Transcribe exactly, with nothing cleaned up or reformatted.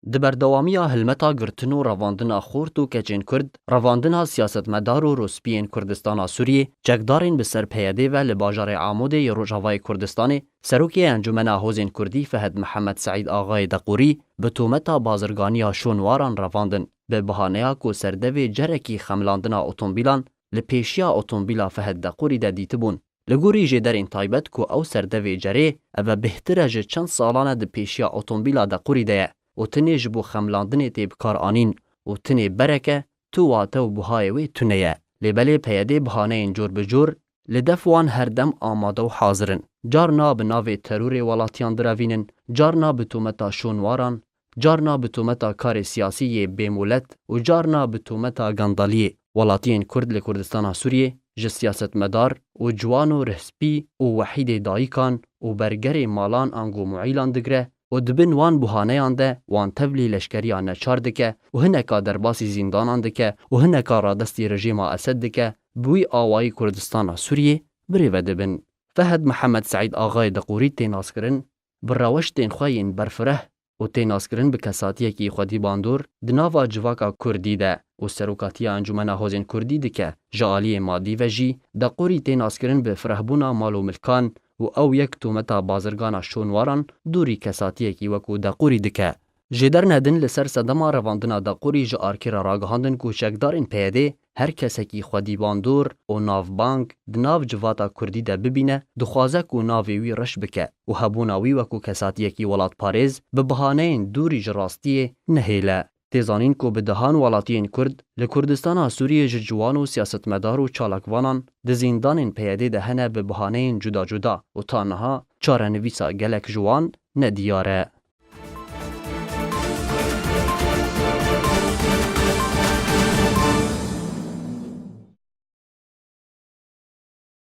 Di berdewamiya hilmeta girtin û revandina xort û keçên Kurd, revandina siyasetmedar û rûspiyên Kurdistana Sûriyê, çekdarên bi ser P Y D ve li bajarê Amûdê yê Rojavayê Kurdistanê, Serokê Encûmena Hozên Kurdî Fehed Mihemed Seîd Axayê Deqûrî bi tometa bazirganiya şûnwaran revandin, bi bahaneya ku serdevê cerekî xemilandina otomobîlan li pêşiya otomobîla Fehed Deqûrî de dîtibûn. Li gorî jêderên taybet ku ew serdevê cerê, ev e bêhtir e ji çend salan e di pêşiya otomobîla Deqûrî de ye û tinê ji bo xemilandinê tê bikaranîn û tinê berek e, tu wate û buhayê wê tune ye. Lê belê P Y D bihaneyên cor bi cor li def wan her dem amade û hazir in. Carna bi navê terorê welatiyan direvînin, carna bi tometa şûnwaran, carna bi tometa karê siyasî yê bêmolet û carna bi tometa gandaliyê. Welatiyên Kurd li Kurdistana Sûriyê ji siyasetmedar û ciwan û rihspî û wehîdê dayikan û bergerê malan ango muîlan digre û di bin wan buhaneyan de wan tevlî leşkeriya neçar dike û hineka derbasî zîndanan dike û hineka radestî rejîma Esed dike, bi wî awayî Kurdistana Sûriyê birêve dibin. Fehed Mihemed Seîd Axayê Deqûrî tê naskirin bi rewiştên xwe yên berfireh û tê naskirin bi kesatiyekî xwedî bandor di nava civaka Kurdî de û serokatiya Encûmena Hozên Kurdî dike. Ji aliyê madî ve jî Deqûrî tê naskirin bi firehbûna mal û milkan û ew yek tometa bazirgana şûnwaran dûrî kesatiyekî wekû Deqûrî dike. Jêderine din li ser sedema revandina Deqûrî ji Arkê re ragihandin ku çekdarên P Y D her kesekî xwedî bandor û navbang di nav civata Kurdî de bibîne, dixwaze ku navê wî reş bike û hebûna wî wekû kesatiyekî welatparêz bi bahaneyên dûrî ji rastiyê nehêle. Tê zanîn ku bi dehan welatiyên Kurd li Kurdistana Sûriyê ji ciwan û siyasetmedar û çalakvanan di zîndanên P Y D de hene bi bahaneyên cuda cuda û ta niha çarenivîsa gelek ji wan nediyar e.